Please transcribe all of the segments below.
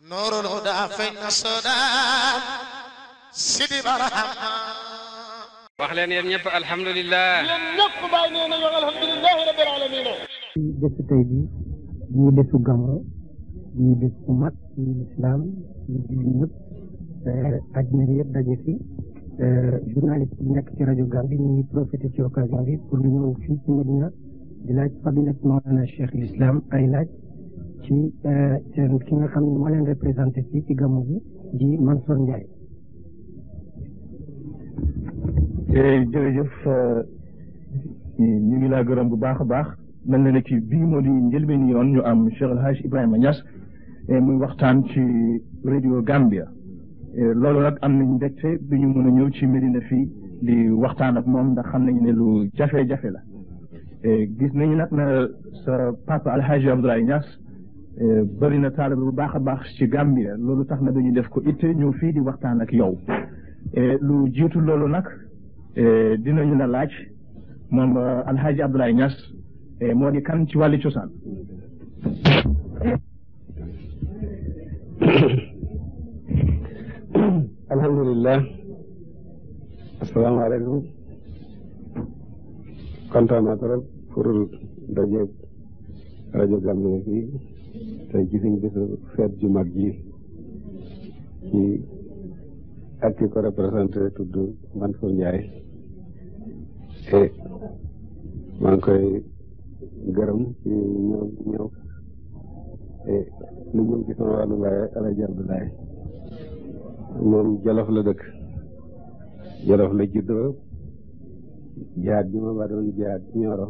نور الهدى فين السودان سيدي برحمة wax leen yéen ñëpp alhamdulilah. yéen ñëpp bàyyi nee nañu alhamdulilah rabbil alamin. bésu tey bi di bésu Gamro di bés bu mag ci lislaam ci jullit ñëpp àddina bi yëpp daje fi journaliste bi nekk ci rajo Gambie ñu ngi profité ci occasion bi pour ñëw fii ci Medina di laaj fadilat Mawlana Cheikh l'Islam ay laaj ci seen ki nga xam ne moo leen représenté fii ci gàmmu bi di Mansour Ndiaye. jërëjëf ñu ngi laa gërëm bu baax a baax mel na ne ci bii moo di njëlbeen yoon ñu am Cheikh El Hadj Ibrahima Niass muy waxtaan ci radio Gambia loolu nag am nañ mbégte bi ñu mën a ñëw ci Medina fii di waxtaan ak moom ndax xam nañu ne lu jafe-jafe la gis nañu nag na sa papa El Hadj Abdoulaye Niass bëri na taalibe bu baax a baax ci Gambia loolu tax na dañu def ko itte ñëw fii di waxtaan ak yow lu jiitu loolu nag dinañu la laaj moom El Hadj Abdoulaye Niass moo di kan ci wàllu cosaan. alhamdulilah asalaamaaleykum kontaan naa trop pour daje rajo Gambie fii tey ci suñ bésu feet ju mag ji ci ak ki ko représenté tudd Mansour Ndiaye et maa ngi koy gërëm ci ñëw et lu ñëw ci sama wàllu Baye El Hadj Abdoulaye moom Jolof la dëkk Jolof la juddoo jihaad bi ma ba doon jihaad Nioro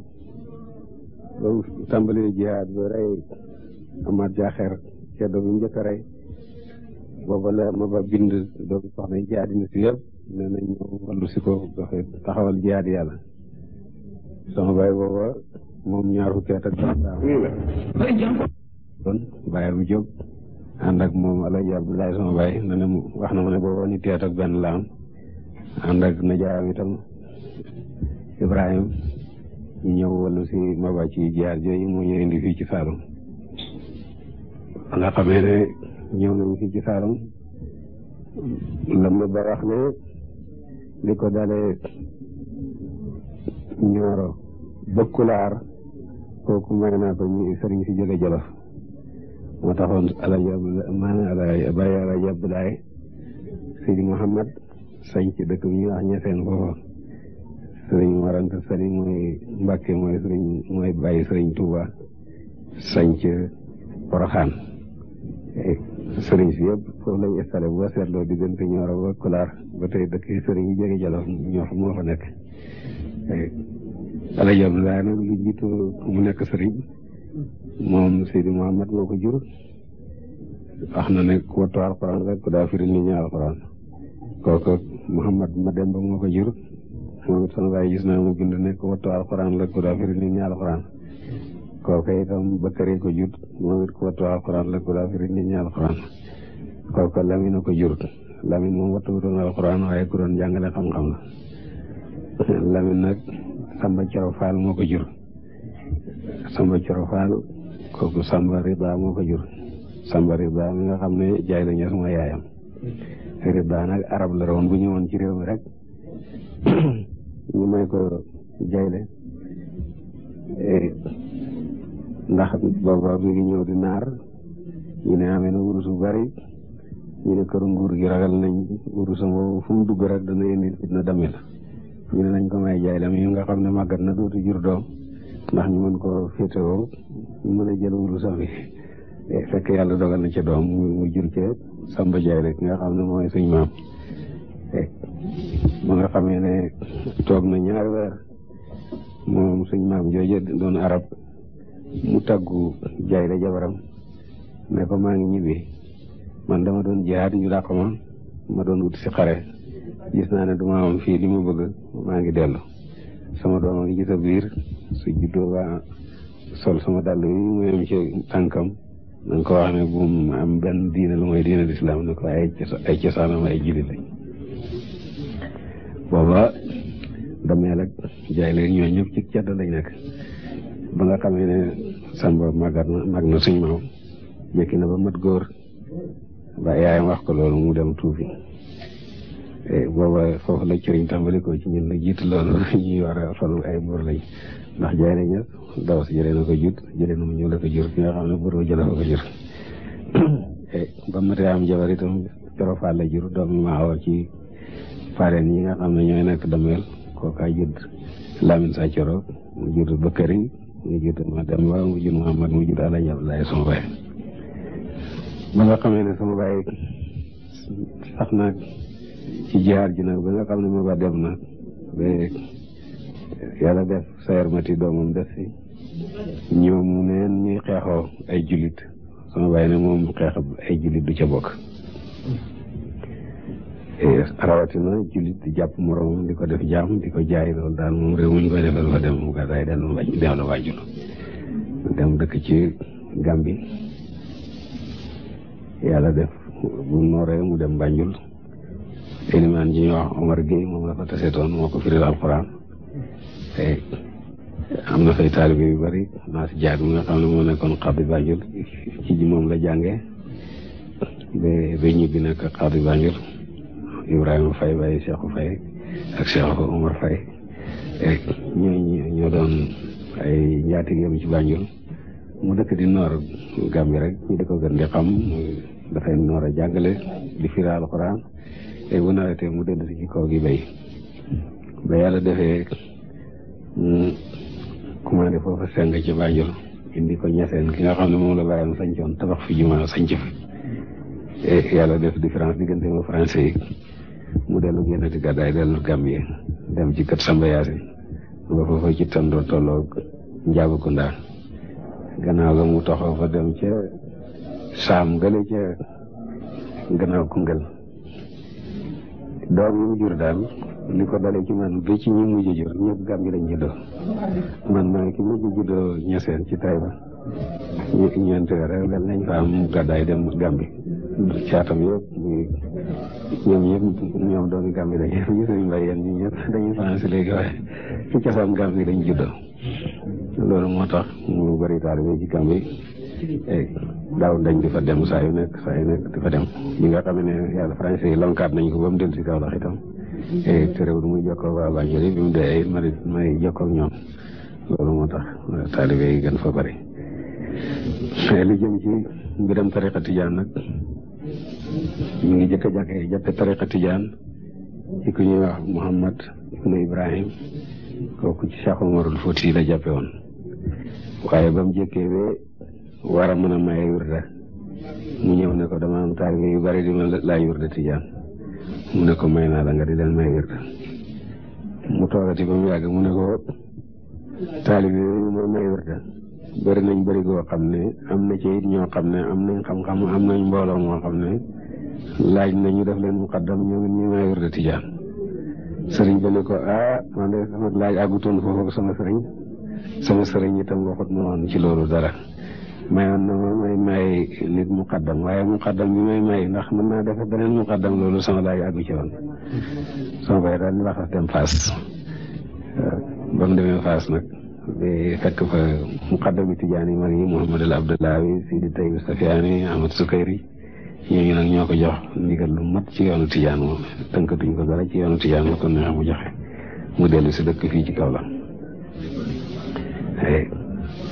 ba tàmbali jihaad ba rey Amath Diakher ceddo bi njëkk a rey booba la ma ba bind doomu soxna yi ci àddina si yëpp nee nañ ñëw wallu si ko doxe taxawal jihaad yàlla sama baay booba moom ñaar fukki at ak kon bàyyi bu jóg ànd ak moom El Hadj Abdoulaye sama baay na ne wax na ma ne booba ni teet ak benn la am ànd ak najaayam itam Ibrahima ñu ñëw wallu si maba ci jihaad jooju moo ñu indi fii ci Saalum nga xamee ne ñëw nañu fii ci Saalum la ma ba wax ne li ko dalee Ñooro Bëkkulaar kooku may naa ko ñu sëriñ si jóge Jolof moo taxoon Baye El Hadj Abdoulaye Sidi Mouhamad sañ ci dëkk bi ñuy wax Ñaseen foofa sëriñ Maranta Sali mooy Mbàkke mooy bàyyi sëriñ Touba sañ ci Poroxaan sëriñ si yëpp foofu lañu installé bu ba seetloo diggante Ñooro ba Kulaar ba tey dëkk sëriñ yi jóge Jolof ñoo fa moo fa nekk El Hadj Abdoulaye nag lu jiitu mu nekk sëriñ moom Seydi Mouhamad moo ko jur wax na ne ku wattu alxuraan rek ku daa firi nit ñi alxuraan kooku Mouhamad Mademba moo ko jur moom it sama baay gis naa mu bind ne ku wattu alxuraan rek ku daa firi nit ñi alxuraan kooku itam Bakari ko jur moom it ku wattu alxuraan rek ku daa firi nit ñi alxuraan kooku Lamine ko jur Lamine moom wattu doon alxuraan waaye ku doon jàngale xam-xam la Lamine nag Samba Coro Fall moo ko jur Samba Coro Fall kooku Samba Rida moo ko jur Samba Rida mi nga xam ne jaay la ñes mooy yaayam Rida nag arab la roon bu ñëwoon ci réew mi rek ñu may ko jayle ndax booba mi ngi ñëw di naar ñu ne amee na wurus bu bari ñu ne këru nguur gi ragal nañ wurusam boobu fu mu dugg rek dana indi fitna dame la ñu ne nañ ko may jaay la mi nga xam ne màggat na dootu jur doom ndax ñu mën ko féetewoo ñu mën a jël wurusam bi fekk yàlla dogal na ca doom mu jur ca Samba Jaay rek nga xam ne mooy suñ maam ba nga xamee ne toog na ñaari weer moom suñ maam jooje doon arab mu tàggu jaay la jabaram ne ko maa ngi ñibbi man dama doon jihaad ñu dàq ma doon wut si xare gis naa ne duma am fii li ma bëgg maa ngi dellu sama doom a ngi ci sa biir su juddoo ba sol sama dàll yi mu am ci tànkam na nga ko wax ne bu mu am benn diine lu mooy diine lislaam ne ko ay cosaanam ay jullit lañ booba dameel ak jaay leen ñoo ñëpp ci cedd lañ nekk ba nga xamee ne Samba mag na suñ maam jekki na ba mat góor ba yaayam wax ko loolu mu dem tuubi booba foofu la cëriñ tàmbali ko ci ñun la jiitu loolu ñuy war a falu ay buur lañ ndax jaay na ñëpp daw si jëlee na ko jut jëlee na mu ñëw la ko jur ki nga xam ne buur ba jëlee ko jur ba matee am jabar itam Coro Faal la jur doom ma awa ci pareen yi nga xam ne ñooy nekk dameel kooka judd Lamine Sa Coro mu judd Bakari mu judd Mademba mu judd Muhammad mu judd Alaaji Abdoulaye sama baay ba nga xamee ne sama baay sax na ci jihaar ji nag ba nga xam ne ma ba dem na ba yàlla def sayar mati doomam def si ñoom mu neen ñuy xeexoo ay jullit sama baay ne moom xeex ay jullit du ca bokk rawatina jullit di jàpp moroomam di ko def jaam di ko jaay loolu daal moom réew mi ñu koy defal fa dem mu gàddaay dellu Banjul dem dëkk ci Gàmbi yàlla def bu nooree mu dem Banjul élimaan ji ñuy wax Omar Gueye moom la fa tasetoon moo ko firil alxuraan te am na fay taalibe yu bari naa si jaag mi nga xam ne moo nekkoon xaadi Banjul ci ji moom la jàngee ba ñibbi nekk xaadi Banjul Ibrahima Faye Baye Cheikh Faye ak Cheikh Omar Faye ñoo doon ay njaatigéem ci Banjul mu dëkk di noor Gàmbi rek ñu di ko gën di xam dafay noor a jàngale di firi alxuraan te bu nawetee mu dellu si ci kaw gi bay ba yàlla defee mu commandé foofa seng ci Banjul indi ko ñeseen ki nga xam ne moom la bàyyam sañcoon tabax fi jumaa sañc fi yàlla def différence diggante ma français yi mu dellu génn di gàddaay dellu Gambie dem ci kër Samba Yaasin nga foofa ci tandoo tolloog Njaabukunda gannaaw ga mu toxoo fa dem ca Saam gële ca gannaaw Koungheul doom yi mu jur daal li ko dalee ci man ba ci ñi mujj jur ñëpp Gàmbi lañ juddoo man maa ngi ki mujj juddoo ñeseen ci Taïba ñeenti weer rek nañ fa am gàddaay dem Gàmbi caatam yëpp ñoom doomi Gàmbi lañ ñu suñu mbay yéen ñi ñëpp dañuy français léegi waaye ci cosaan Gàmbi lañ juddoo loolu moo tax mu bari taalibe ci Gàmbi daaw dañ di fa dem saa yu nekk di fa dem ñi nga xam ne yàlla français yi lonkaat nañ ko ba mu dellu si Kaolack itam te réew muy jokkoo waa Banjul bi mu dee may jokkoo ak ñoom loolu moo tax taalibe yi gën fa bari li jëm ci mbiram tariqa tijaan nag ñu ngi jëkk a jàppe tariqa tijaan ci ku ñuy wax Muhammad ibnu Ibrahim kooku ci Cheikh Omarul Fouti la jàppe woon waaye ba mu jëkkee ba war a mën a maye wirda mu ñëw ne ko dama am taalibe yu bari di ma laaj wirda tijaan mu ne ko may naa la nga di leen may wirda mu toogati ba mu yàgg mu ne ko taalibe yooyu ma may wirda bari nañ bari goo xam ne am na ci it ñoo xam ne am nañ xam-xam am nañ mbooloo moo xam ne laaj nañu def leen muqaddam ñoo ngi ñu may wirda tijaan sëriñ ba ne ko man de sama laaj àggutoon foofu sama sëriñ itam waxut ma woon ci loolu dara mayoon na ma may nit muqaddam waaye muqaddam bi may ndax mën naa defe beneen muqaddam loolu sama laaj àggu ci woon sama bay daal di laxas dem Faas ba mu demee Faas nag di fekk fa muqaddam yi tijaan yi mag yi Muhammad al Abdullahi Sidi Tayyib Safiyaani Ahmad Sukayri ñooñu nag ñoo ko jox ndigal lu mat ci yoonu tijaan moom tënkatuñ ko dara ci yoonu tijaan la ko neex mu joxe mu dellu si dëkk fii ci Kaolack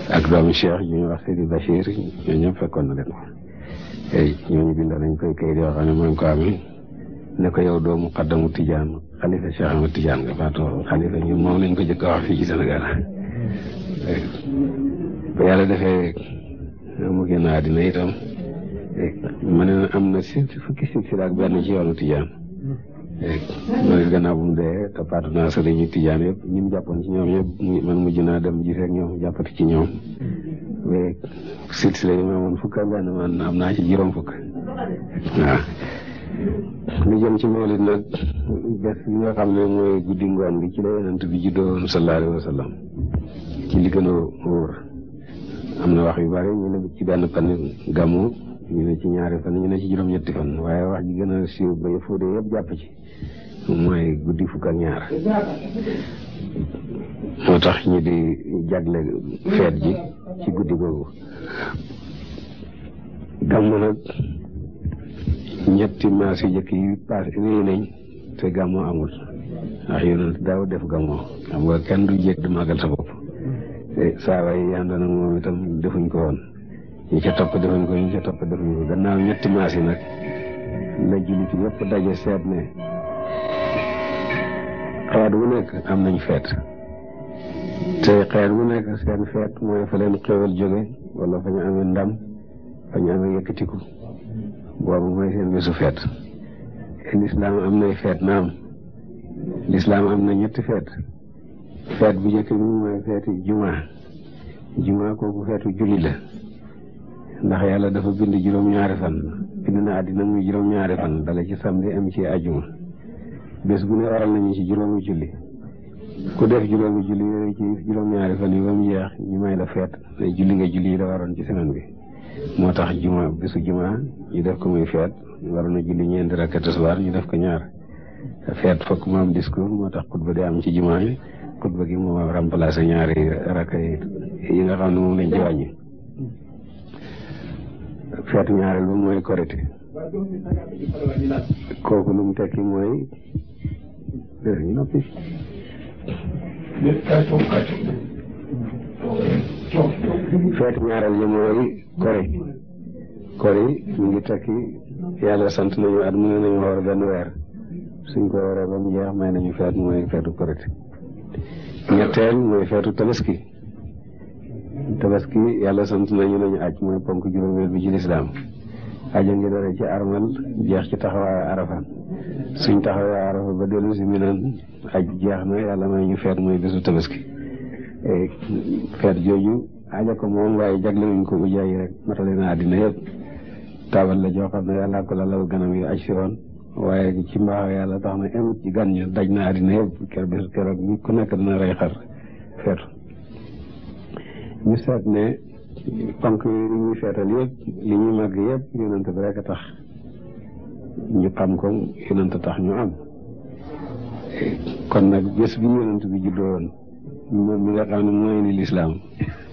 ak doomu Cheikh ñu wax Sidi Bachir ñooñu ñëpp fekkoon na leen ñooñu bind nañ koy kayit yoo xam ne mooy ko amee ne ko yow doomu xaddamu tijaan xalifa Cheikh Ahmad Tijaan nga faatoo xalifa ñun moom lañ ko jëkk a wax fii ci Sénégal ba yàlla defee mu génn àddina itam ma ne am na fukki silsila ak benn ci yoonu tijaan loolu it gannaaw bu mu dee toppaatu naa sëriñu tijaan yëpp ñi mu jàppoon ci ñoom yëpp man mujj naa dem gisee ak ñoom jàppati ci ñoom mais silsila yi ma amoon fukk ak benn man am naa ci juróom fukk waaw lu jëm ci mawlid nag bés bi nga xam ne mooy guddi ngoon gi ci la yonent bi juddoo sallallahu alayhi wa sallam ci li gën a wóor am na wax yu bari ñu ne ci benn fan gàmmu ñu ne ci ñaari fan ñu ne ci juróom-ñetti fan waaye wax ji gën a siiw ba fóode yëpp jàpp ci mooy guddi fukk ak ñaar moo tax ñi di jagle feet ji ci guddi googu gàmmu nag ñetti maas yu jëkk yi paase wéy nañ te gàmmoo amul ndax yonent daaw def gàmmoo xam nga kenn du jéeg du màggal sa bopp saaba yi àndoon ak moom itam defuñ ko woon ñi ca topp defuñ ko ñi ca topp defuñ ko gannaaw ñetti maas yi nag la jullit yëpp daje seet ne xeet wu nekk am nañ feet te xeet wu nekk seen feet mooy fa leen xéwal jóge wala fa ñu amee ndam fa ñu amee yëkkatiku boobu mooy seen bésu feet lislaam am nay feet naam lislaam am na ñetti feet feet bu njëkk bi mooy feeti jumaa kooku feetu julli la ndax yàlla dafa bind juróom-ñaari fan bind na àddina muy juróom-ñaari fan dala ci samedi am ci ajuma bés bu ne waral nañu ci juróomi julli ku def juróomi julli yooyu ci juróom-ñaari fan yi ba mu jeex ñu may la feet ne julli nga julli yi la waroon ci semaine bi moo tax juma bésu juma ñu def ko muy feet waroon na julli ñeenti rakka tisbaar ñu def ko ñaar feet fokk mu am discours moo tax xutba di am ci juma yi xutba gi moo remplacé ñaari rakka yi nga xam ne moom lañ ci wàññi feetu ñaareel ba mooy korite kooku lu mu tekki mooy ñu noppi feetu ñaareel yi mooy kori ñu ngi tekki yàlla sant nañu at mu ne nañu xoor benn weer suñ ko waree ba mu jeex may nañu feet mooy feetu korite ñetteel mooy feetu tabaski yàlla sant nañu aj mooy ponk juróomeel bi ci lislaam aja ngi dore ci armal jeex ci taxawaay arafa suñ taxawaay arafa ba dellu si minan aj jeex na yàlla may ñu feet mooy bésu tabaski feet jooju aja ko moom waaye jaglewuñ ko ujaa yi rek matale na àddina yëpp taabal la joo xam ne yàlla ko lalal ganam yi aj si woon waaye ci mbaax yàlla tax na emut ci gan ña daj na àddina yëpp bésu keroog bi ku nekk dina rey xar feetu ñu seet ne ponk yi ñuy feetal yëpp li ñuy màgg yëpp yonent bi rek a tax ñu xam ko yonent a tax ñu am kon nag bés bi yonent bi juddoo woon moom mi nga xam ne mooy ni lislaam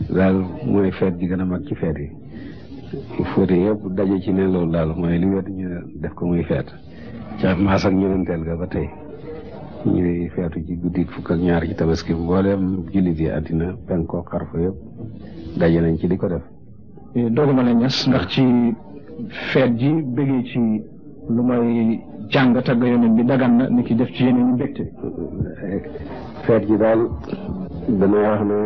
daal mooy feet ji gën a mag ci feet yi fóote yëpp daje ci ne loolu daal mooy li wet ñu def ko muy feet ca maas ak ñenenteel ga ba tey ñuy feetu ci guddi fukk ak ñaar ci tabaski mbooleem jullit yi àddina penkoo xarfa yëpp daje nañ ci di ko def doguma la ñes ndax ci feet ji bëggee ci lu may jàng tagg yonent bi dagan na ni ki def ci yeneen ñu mbégte feet ji daal dana wax ne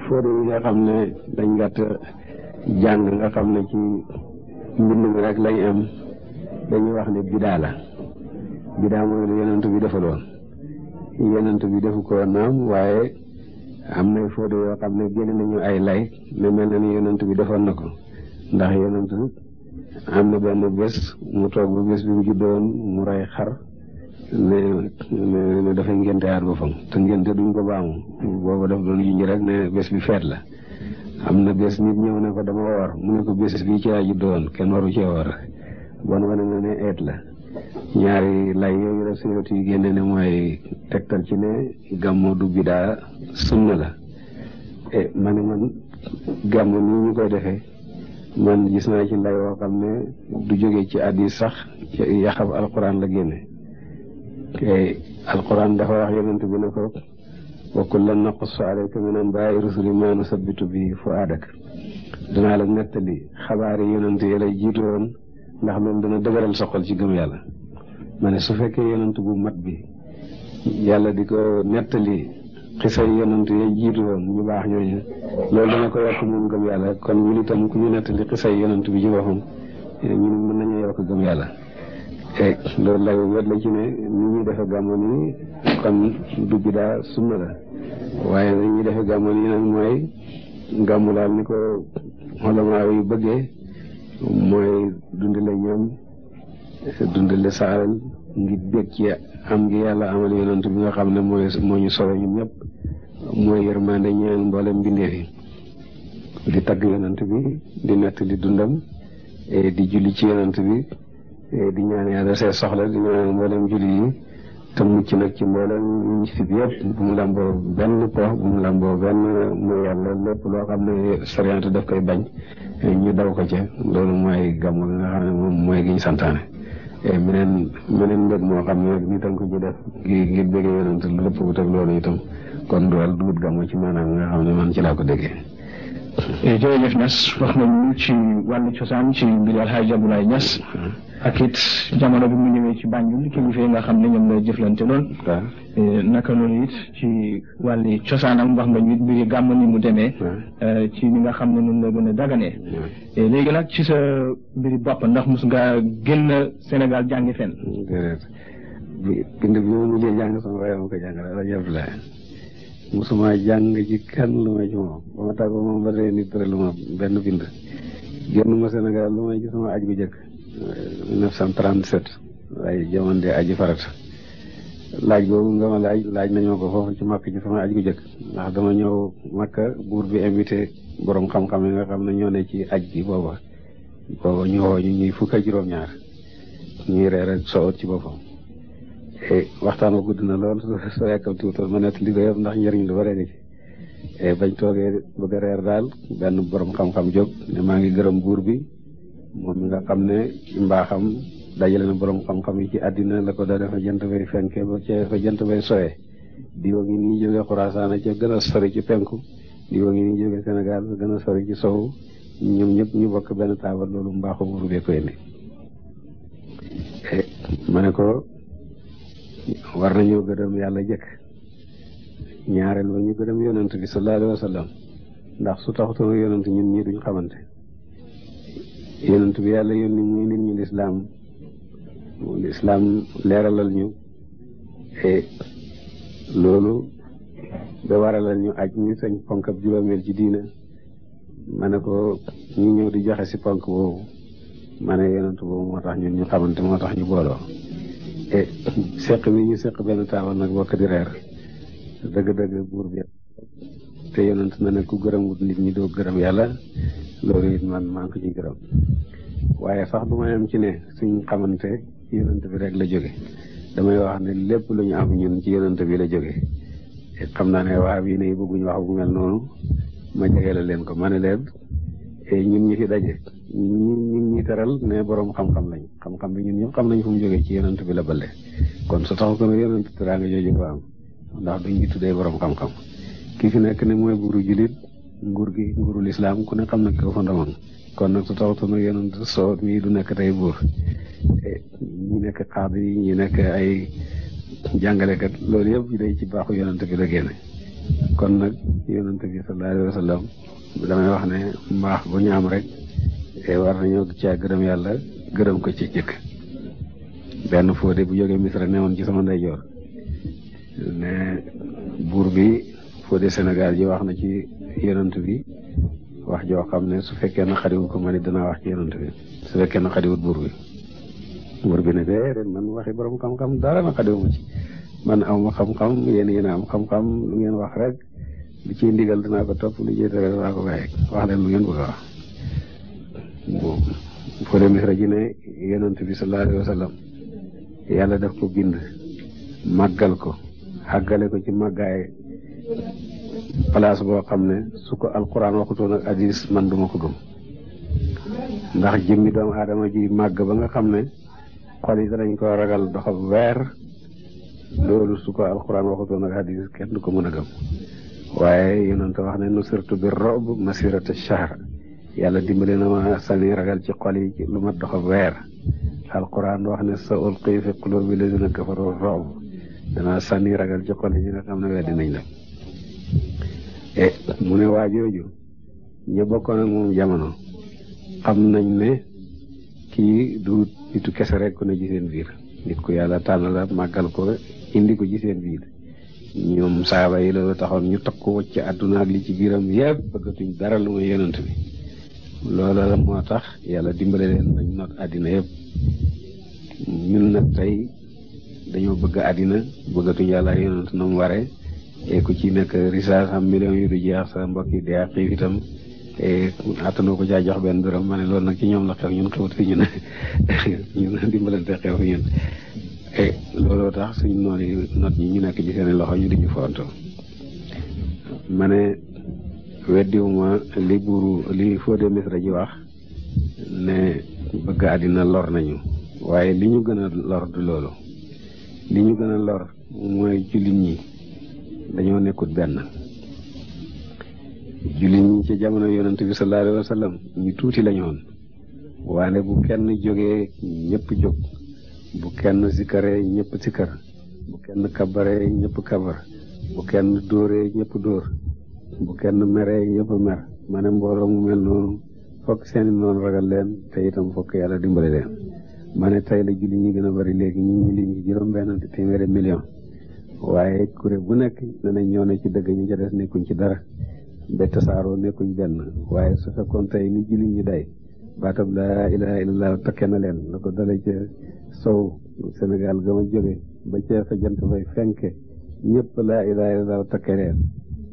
fóote yi nga xam ne dañ gàtt jàng nga xam ne ci mbind mi rek lañ am dañuy wax ne bidaa la bidaa mooy lu yonent bi defaloon yonent bi defu ko naam waaye am na fóote yoo xam ne génne nañu ay lay ne mel na ni yonent bi defoon na ko ndax yonent am na benn bés mu toog ba bés bi mu juddoon mu rey xar ne dafay ngente aar boppam te ngente duñ ko baamu booba daf doon junj rek ne bés bi feet la am na bés nit ñëw ne ko dama woor mu ne ko bés bi ci laa juddoon kenn waru cee woor bon wane na ne eet la ñaari lay yooyu rek suyot yi génne ne mooy tegtal ci ne gàmmu du bidaa sunna la ma ne man gàmmu nii ñu koy defee man gis naa ci lay woo xam ne du jóge ci hadiis sax ci yaxab alquran la génne alquran dafa wax yonent bi ne ko wa kullan naqussu alayka min anbaa'i rusuli maa nusabbitu bihi fu'aadak danaa la nettali xabaari yonent yi lay jiitu woon ndax loolu dana dëgëral sa xol ci gëm yàlla ma ne su fekkee yonent bu mat bi yàlla di ko nettali xisa yonent yi jiitu woon ñu baax ñooñu loolu dana ko yokk moom gëm yàlla kon ñun itam ku ñu nettali xisa yonent bi ci boppam ñun mën nañu yokk gëm yàlla loolu lay wet la ci ne ni ñuy defe gàmmu nii kon du bidaa sunna la waaye ni ñuy defe gàmmu nii nag mooy gàmmu daal ni ko xolamaa yi bëggee mooy dundale ñoom dundale saaral ngir bég ci am gi yàlla amal yonent bi nga xam ne moo ñu solo ñun ñëpp mooy yërmande ñeel mboolem mbindeef yi di tagg yonent bi di nettali dundam di julli ci yonent bi di ñaan yàlla see soxla di ñaan mboolem julli yi te mucc nag ci mboolem ñu si yëpp bu mu lamboo benn po bu mu lamboo benn mooy yàlla lépp loo xam ne soriante daf koy bañ ñu daw ko ca loolu mooy gàmmu gi nga xam ne moom mooy gi ñu santaane meneen mbég moo xam ne nit a ko ci def ngir bëggee yonent lu lépp wut ak loolu itam kon duwal dugut gàmmu ci maanaam nga xam ne man ci laa ko déggee. jërëjëf Niass wax nañu ci wàllu cosaan ci mbir Alhaji Abdoulaye Niass ak it jamono bi mu ñëwee ci Banjul kilifa yi nga xam ne ñoom la jëflante lool. naka noonu it ci wàllu cosaanam wax nga ñu it mbiri gàmm ni mu demee. ci ni nga xam ne noonu la gën a daganee. léegi nag ci sa mbiri bopp ndax mos nga génn Sénégal jàngi fenn. déedéet bind bi ma mujjee jàng sama waaye ma ko jàngal Alhaji Abdoulaye musuma jàng ci kenn lu may ci moom ba ma tàggoo moom ba tey nit lu ma benn bind génn ma Sénégal lu may ci sama aj gu jëkk 1937 waaye jamono de aji farat laaj boobu nga ma laaj nañoo ko foofu ci Makka ci sama aj gu jëkk ndax dama ñëw Makka buur bi invité borom xam-xam yi nga xam ne ñoo ne ci aj gi booba ñu woo ñu ñuy fukk ak juróom-ñaar ñuy reer ak sowot ci boppam waxtaan wa gudd na lool soo yàkkam tuutoon ma nett li ko yëpp ndax njëriñ lu bare ci bañ toogee bëgg a reer daal benn borom xam-xam jóg ne maa ngi gërëm buur bi moom mi nga xam ne ci mbaaxam dajale na borom xam-xam yi ci àddina la ko da defa jant bay fenke ba ca fa jant bay sowe diwa ngi nii jóge Xuraasaan ca gën a sori ci penku diwa ngi nii jóge Sénégal fa gën a sori ci sowu ñoom ñëpp ñu bokk benn taabal loolu mbaaxu buur bee koy indi ma ne ko war nañoo gërëm yàlla jëkk ñaareel ba ñu gërëm yonent bi sallallahu alayhi wa sallam ndax su taxutoon yonent ñun ñii duñ xamante yonent bi yàlla yónni muy nit ñu lislaam leeralal ñu loolu ba waralal ñu aj ñu sañ ponk ab juróomeel ci diina ma ne ko ñu ñëw di joxe si ponk boobu ma ne yonent boobu moo tax ñun ñu xamante moo tax ñu booloo seq bi ñu seq benn taabal nag bokk di reer dëgg-dëgg buur bi te yonent na ne ku gërëmut nit ñi doo gërëm yàlla loolu it man maa ngi ko ciy gërëm waaye sax du ma yem ci ne suñ xamante ci yonent bi rek la jóge damay wax ne lépp lu ñu am ñun ci yonent bi la jóge xam naa ne waa bii ne bëgguñu wax bu mel noonu ma jegele leen ko ma ne leen ñun ñi fi daje ñi teral ne borom xam-xam lañ xam-xam bi ñun ñëpp xam nañ fu mu jógee ci yonent bi la balle kon su taxu ko ne yonent teraanga jooju ko am ndax duñ ñu tuddee borom xam-xam ki fi nekk ne mooy buuru julit nguurul islam ku ne xam na ko fa ndamoon kon nag su taxutu nag yonent soo mii du nekk tey buur ñi nekk xaadi yi ñi nekk ay jàngalekat loolu yëpp day ci baaxu yonent bi la génne kon nag yonent bi sallallahu alayhi wa sallam damay wax ne mbaax bu ñu am rek war nañoo caa gërëm yàlla gërëm ko ci jëkk benn fóode bu jógee Misra newoon ci sama ndeyjoor ne buur bi fóode Sénégal ji wax na ci yonent bi wax joo xam ne su fekkee na xadiwut ko man it danaa wax ci yonent bi su fekkee na xadiwut buur bi ne de man waxi borom xam-xam dara na xadiwuma ci man awma xam-xam yéen am xam-xam lu ngeen wax rek lu ciy ndigal dinaa ko topp lu ciy tere dinaa ko bàyyi wax leen lu ngeen bëgg a wax fóode Misra ji ne yonent bi sallallahu alayhi wa sallam yàlla daf ko bind màggal ko xàggale ko ci màggaay place boo xam ne su ko alquran waxutoon ak hadis man duma ko gëm ndax jëmmi doomu aadama ji màgg ba nga xam ne xol yi danañ ko ragal doxab weer loolu su ko alquran waxutoon ak hadis kenn du ko mën a gëm waaye yonent wax ne nusirtu bi rob masirata shahr yàlla dimbale na ma sànni ragal ci xol yi ci lu mat doxab weer alquran wax ne sa ulqi fi qulubi lazina kafaru rob danaa sànni ragal ci xol yi nga xam ne weddi nañ la mu ne waa jooju ñu bokkoon ak moom jamono xam nañ ne kii du nitu kese rek ku ne ci seen biir nit ku yàlla tànn la màggal ko indi ko ci seen biir ñoom saaba yi loolu taxoon ñu takku wacc àdduna ak li ci biiram yëpp bëggatuñ dara lu muy yonent bi loolu la moo tax yàlla dimbale leen bañ not àddina yëpp ñun nag tey dañoo bëgg àddina bëggatuñ yàlla yonent na mu waree ku ci nekk risaas am millions yu du jeex sa mbokk yi dee xiif itam attanoo ko caa jox benn dërëm ma ne loolu nag ci ñoom la xew ñun xewut fi ñun ñun dimbalante xew fi ñun looloo tax suñ noonu not ñi ñu nekk ci seen loxo ñu di ñu fonto ma ne weddiwuma li Fodé Misra ji wax ne bëgg àddina lor nañu waaye li ñu gën a lor du loolu li ñu gën a lor mooy jullit ñi dañoo nekkut benn jullit ñi ci jamono yonent bi sallallahu alayhi wa sallam ñu tuuti lañu woon waane bu kenn jógee ñëpp jóg bu kenn sikkaree ñëpp sikkar bu kenn kabaree ñëpp kabar bu kenn dóoree ñëpp dóor bu kenn meree ñëpp mer ma ne mbooloo mu mel noonu fokk seeni noonu ragal leen te itam fokk yàlla dimbale leen ma ne tey la julli ñi gën a bari léegi ñu ngi lim ci juróom-benn téeméeri million waaye kuréel bu nekk danañ ñoo ne ci dëgg ñu ca des nekkuñ ci dara ba tasaaroo nekkuñ benn waaye su fekkoon tey ni julli ñi day baatab laa ilaha illallah takke na leen la ko dale ca sow Sénégal ga ma jóge ba ca fa jant bay fenke ñëpp laa ilaha illallah takke leen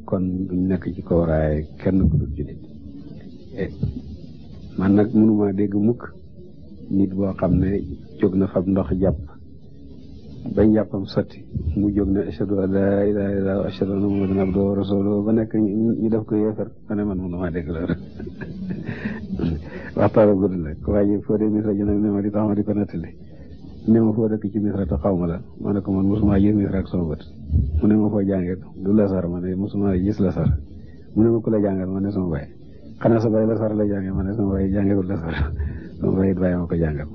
kon duñ nekk ci kaw raay kenn ku dul jullit man nag mënuma dégg mukk nit boo xam ne jóg na fab ndox jàpp bañ jàppam sotti mu jóg ne ashhadu an laa ilaaha illallaah wa ashhadu anna muhammadan abduhu wa rasuluhu ba nekk ñu def ko yéefar ma ne man mënuma dégg loolu waxtaan ak gudd la ko waaye foo dee misra ji nag ne ma di tax ma di ko nettali ne ma foo dëkk ci misra te xaw ma la ma ne ko man mosuma gis misra ak sama bët mu ne ma foo jàngee du lasar ma ne mosuma gis lasar mu ne ma ku la jàngal ma ne sama baay xanaa sa baay lasar la jàngee ma ne sama baay jàngewul lasar sama baay it bàyyi ma ko jàngal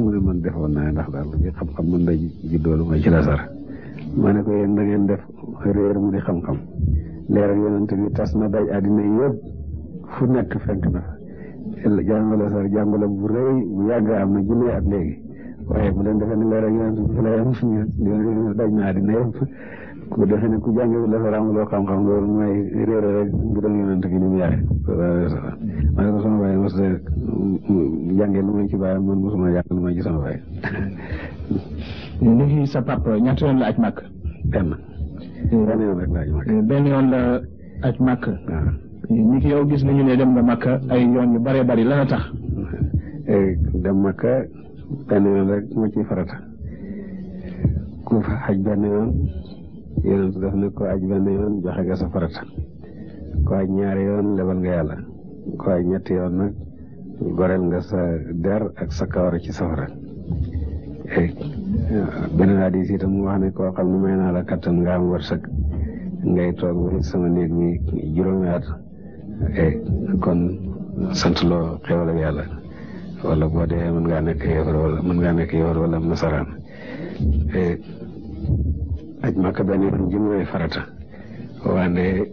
mu ne man defoon naa ndax daal bi xam-xam mën na juddoo lu may ci lasar ma ne ko yéen da ngeen def réer mu di xam-xam leer ak yonent bi tas na daj àddina yëpp fu nekk fenk na jàngu lasar jàngu la bu rëy bu yàgg am na junne at léegi waaye bu leen defee ne leer ak yonent bi fi la yem daj na àddina yëpp ku defee ne ku jàngewul lasar amuloo xam-xam loolu mooy réer rek bu doon yonent bi ni mu yaay ma ne ko sama baay mos jàngee lu may ci baay man mosuma jàng lu may ci sama baay. léegi sa papa ñaata yoon la aj màkk. benn yoon rek la aj màkk. benn yoon la aj màkk. waaw ñi ki yow gis nañu ne dem nga màkk ay yoon yu bëree bëri lan a tax. dem màkk benn yoon rek moo ciy farata ku fa aj benn yoon yonent def na ko aj benn yoon joxe nga sa farata ko aj ñaari yoon lebal nga yàlla ko aj ñetti yoon nag goreel nga sa der ak sa kawar ci safara beneen hadiis itam mu wax ne koo xam ne may naa la kattan nga am wërsëg ngay toog ba sama néeg mi juróomi at kon sant loo xewal ak yàlla wala boo dee mën ngaa nekk yéefar wala nasaraan aj Makka benn yoon ji mooy farata waande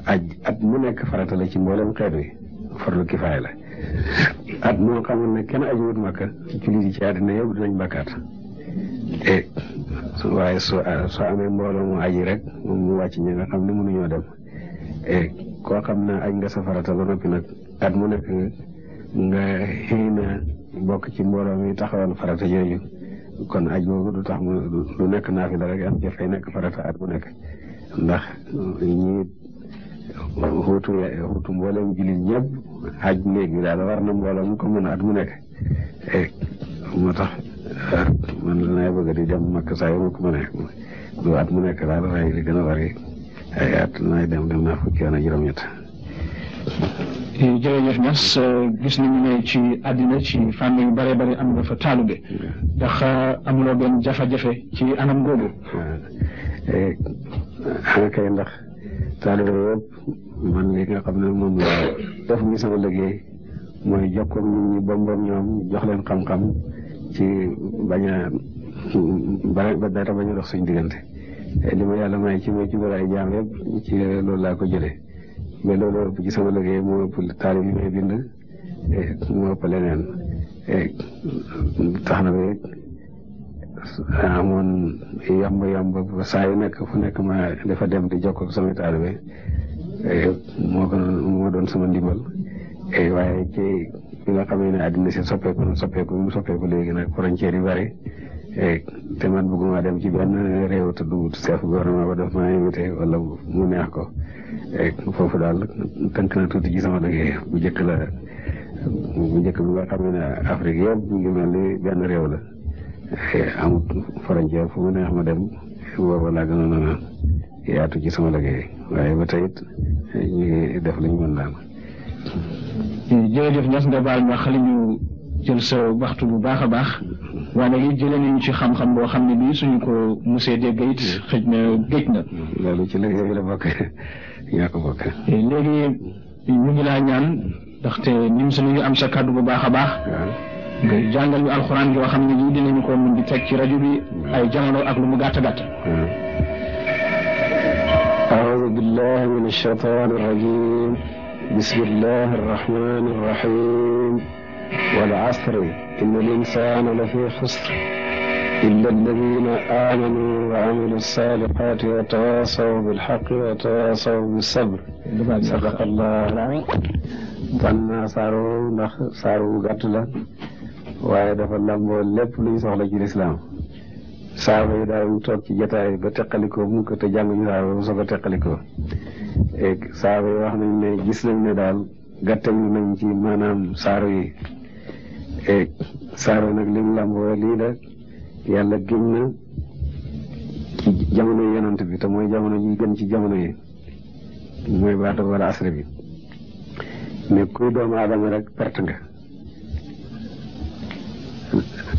aj at mu nekk farata la ci mboolem xeet wi farlu kifaaya la at moo xamul ne kenn ajuwut Makka jullit yi ci àddina yëpp dinañ bakkaat waaye soo amee mbooloo mu aji rek moom mu wàcc ñi nga xam ne mënuñoo dem koo xam ne aj nga sa farata ba noppi nag at mu nekk nga xëy na bokk ci mbooloo mi taxawal farata jooju kon aj boobu du tax lu nekk naa fi la rek am jafay nekk farata at mu nekk ndax ñi xuutu mboolem jullit ñëpp aj néeg bi daal war na mbooloo mu ko mën a at mu nekk moo tax man danay bëgg di dem Makka saa yu ma ko mënee du at mu nekk daal waaye li gën a bari ay at danay dem naa fukki yoon ak juróom-ñett. jërëjëf Niass gis nañu ne ci àddina ci fànn yu bëree bëri am nga fa taalube ndax amuloo benn jafe-jafe ci anam googu. waaw kay ndax taalube yëpp man li nga xam ne moom la def mi sama liggéey mooy jokkoo nit ñi bombom ñoom jox leen xam-xam ci bañ a dara bañ a dox suñ diggante li ma yàlla may ci may jubal ay jaam yëpp ci loolu laa ko jëlee mais loolu ëpp ci sama liggéey moo ëpp taalib yi may bind moo ëpp leneen tax na ba amoon yomb saa yu nekk fu nekk ma dafa dem di jokkoo ak samay taalibe moo doon sama ndimbal waaye ci bi nga xamee ne àddina si soppeeku léegi nag frontière yi bari te man bëgguma dem ci benn réew te du chef gouvernement ba def ma invité wala mu neex ko foofu daal tënk na tuuti ci sama liggéey bu njëkk bi nga xamee ne Afrique yëpp mu ngi mel ni benn réew la amut frontière fu mu neex ma dem booba laa gënoon a yaatu ci sama liggéey waaye ba tey it ñu ngi def li ñu mën daal. jërëjëf Niass nga baal ma xale ñu jël sa waxtu bu baax a baax waaye it jëlee nañu ci xam-xam boo xam ne bii suñu ko musee dégg it xëj na géej na. loolu ci liggéey la bokk ñoo ko bokk. léegi ñu ngi laa ñaan ndaxte nim su ñu am sa kàddu bu baax a baax. nga jàngal ñu alxuraan yoo xam ne lii dinañu ko mën di teg ci rajo bi ay jamono ak lu mu gàtt gàtt. أعوذ بالله من الشيطان الرجيم بسم الله الرحمن الرحيم والعصر إن الإنسان لفي خسر إلا الذين آمنوا وعملوا الصالحات وتواصوا بالحق وتواصوا بالصبر صدق الله العظيم. تنا سارو ndax saaru gàtt la waaye dafa lamboo lépp luñ soxla ci lislaam. saaba yi daal mu toog ci jotaay ba teqalikoo mu ko te jànguñu saaba ba soog a teqalikoo saaba yi wax nañ ne gis nañ ne daal gàttañu nañ ci maanaam saaro yi saaro nag lim lamboo lii la yàlla giñ na ci jamono yi yonent bi te mooy jamono ji gën ci jamono yi mooy baata wala asri bi mais kuy doomu aadama rek perte nga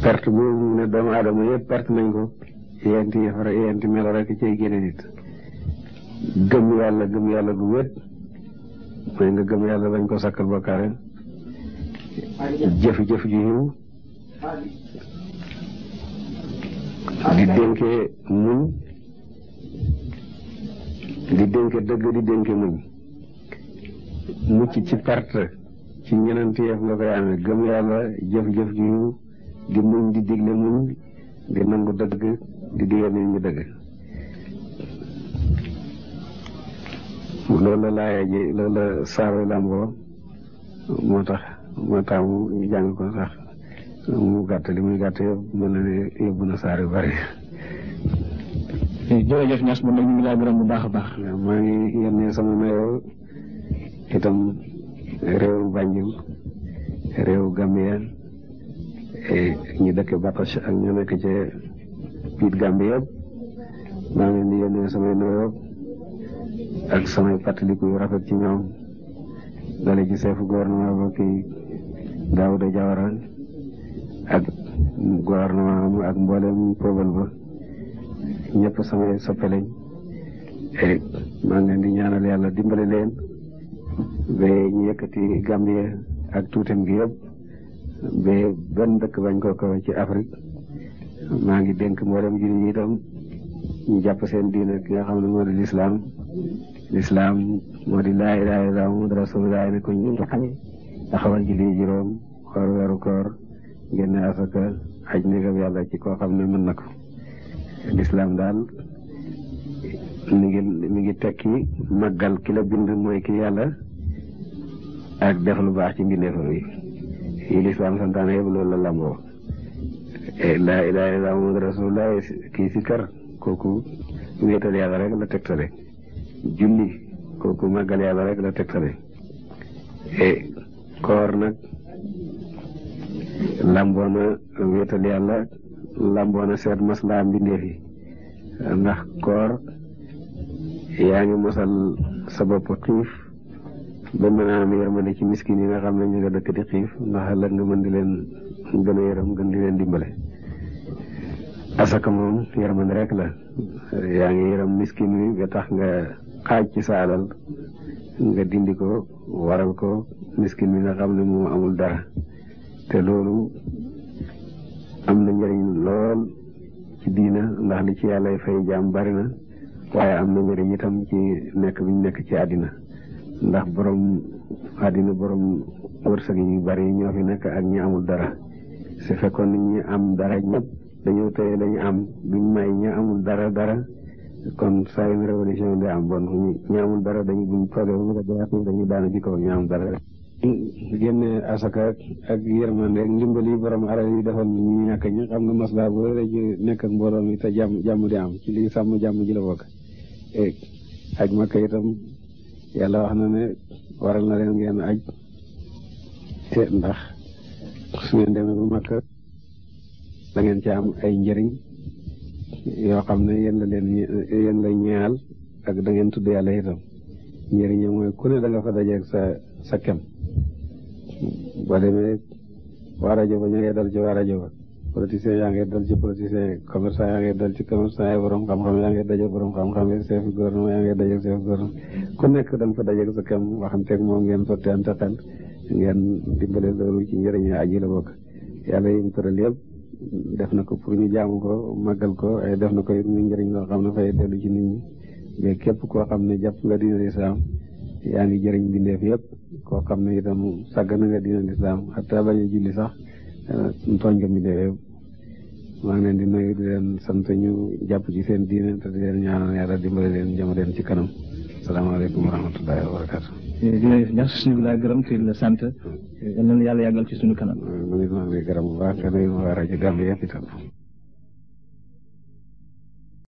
perte boobu ne doomu aadama yëpp perte nañ ko yenti melo rek cay génne nit gëm yàlla gu wét mooy nga gëm yàlla bañ ko sakkal bokkaare jëf ju yiw di dénkee muñ di dénke dëgg di dénke muñ mucc ci perte ci ñenenti yëf nga koy amee gëm yàlla jëf ju yiw di muñ di digle muñ di nangu dëgg di digal nit ñi dëgg loolu la laaya ji loolu la saaro lamboo moo tax mu jàng ko sax mu gàtt li muy gàtt yëpp mën na ne yóbbu na saar yu bari. jërëjëf Niass moom nag ñu ngi laa gërëm bu baax a baax. maa ngi yónnee sama nuyoo itam réewu Banjul réewu Gambia ñu dëkk Bakash ak ñu nekk ci biir Gambie yëpp maa ngi leen di yónnee samay nuyoo ak samay fàttaliku yu rafet ci ñoom dale ci chef gouvernement ba kii Daouda Jawara ak gouvernement ak mboolem peuple ba ñëpp samay soppe lañ maa ngi leen di ñaanal yàlla dimbale leen ba ñu yëkkati Gambie ak tuutam gi yëpp ba benn dëkk bañ ko ci Afrique maa ngi dénk mboolem jullit ñi itam ñu jàpp seen diine ki nga xam ne moo di lislaam moo di laa ilaaha illallaah Muhammadu rasuulullaah ne ko ñu nga xamee taxawal julli juróom xoor weeru koor génne asaka aj néegam yàlla ci koo xam ne mën na ko lislaam daal mi ngi tekki màggal ki la bind mooy ki yàlla ak def lu baax ci mbindeefam yi lislaam santaane yëpp loolu la lamboo laa ilaaha illallaah Muhammadu rasuulullaah kii si kër kooku wéetal yàlla rek la tegtale julli kooku màggal yàlla rek la tegtale koor nag lamboona wéetal yàlla lamboona seet maslaa mbindeef yi ndax koor yaa ngi mosal sa bopp xiif ba mën a am yërmande ci miskin yi nga xam ne ñu nga dëkk di xiif ndax ëllëg nga mën di leen gën a yërëm gën di leen dimbale asaka moom yërmande rek la yaa ngi yërëm miskin wi ba tax nga xaaj ci sa alal nga dindi ko waral ko miskin wi nga xam ne moom amul dara te loolu am na njëriñ lool ci diina ndax li ci yàlla fay jaam bari na waaye am na njëriñ itam ci nekk bi ñu nekk ci àddina ndax borom àddina borom wërsëg yu bari ñoo fi nekk ak ñi amul dara su fekkoon ñi am dara ñëpp dañoo tëye lañu am duñ may ñi amul dara kon saa yu révolution di am bon ñi amul dara dañu buñ toogee bu nga dara dañu daanu ci kaw ñi amul dara génne asaka ak yërmande ak ndimbali borom alal yi defal ñu ñàkk ñi xam nga maslaa bu rek nekk ak mbooloo mi te jàmm di am ci li sàmm jàmm ji la bokk aj Makka itam yàlla wax na ne waral na leen ngeen aj te ndax su ngeen demee ba Makka da ngeen ci am ay njëriñ yoo xam ne yéen la ñeexal ak da ngeen tudd yàlla itam njëriñ mooy ku ne da nga fa dajeeg sa kem boo demee waa rajo ba ñu ngay dal ci waa rajo ba politicien yaa ngi dal ci politicien commerçant yaa ngi dal ci commerçant yi borom xam-xam yaa ngi daje borom xam-xam yi chef gouvernement yaa ngi daje chef gouvernement ku nekk da nga fa daje sa kem waxanteeg moom ngeen sottante xel ngeen dimbale loolu ci njëriñu aji la bokk yàlla yi mu tëral yëpp def na ko pour ñu jaamu ko màggal ko ay def na ko it muy njëriñ loo xam ne fay dellu ci nit ñi mais képp koo xam ne jàpp nga diine lislaam yaa ngi jëriñ bindeef yëpp koo xam ne itam sàgg na nga diine lislaam xataa bañ a julli sax tooñ nga bindeef yëpp maa ngi leen di nuyu di leen sant ñu jàpp ci seen diine te di leen ñaanal yàlla dimbale leen jëm leen ci kanam salaamaaleykum wa rahmatullahi wa barakaatu. jërëjëf ñax suñu laa gërëm te la sant yal na yàlla yàggal ci suñu kanam. maa ngi gërëm bu baax te nuyu waa rajo Gambie yëpp itam.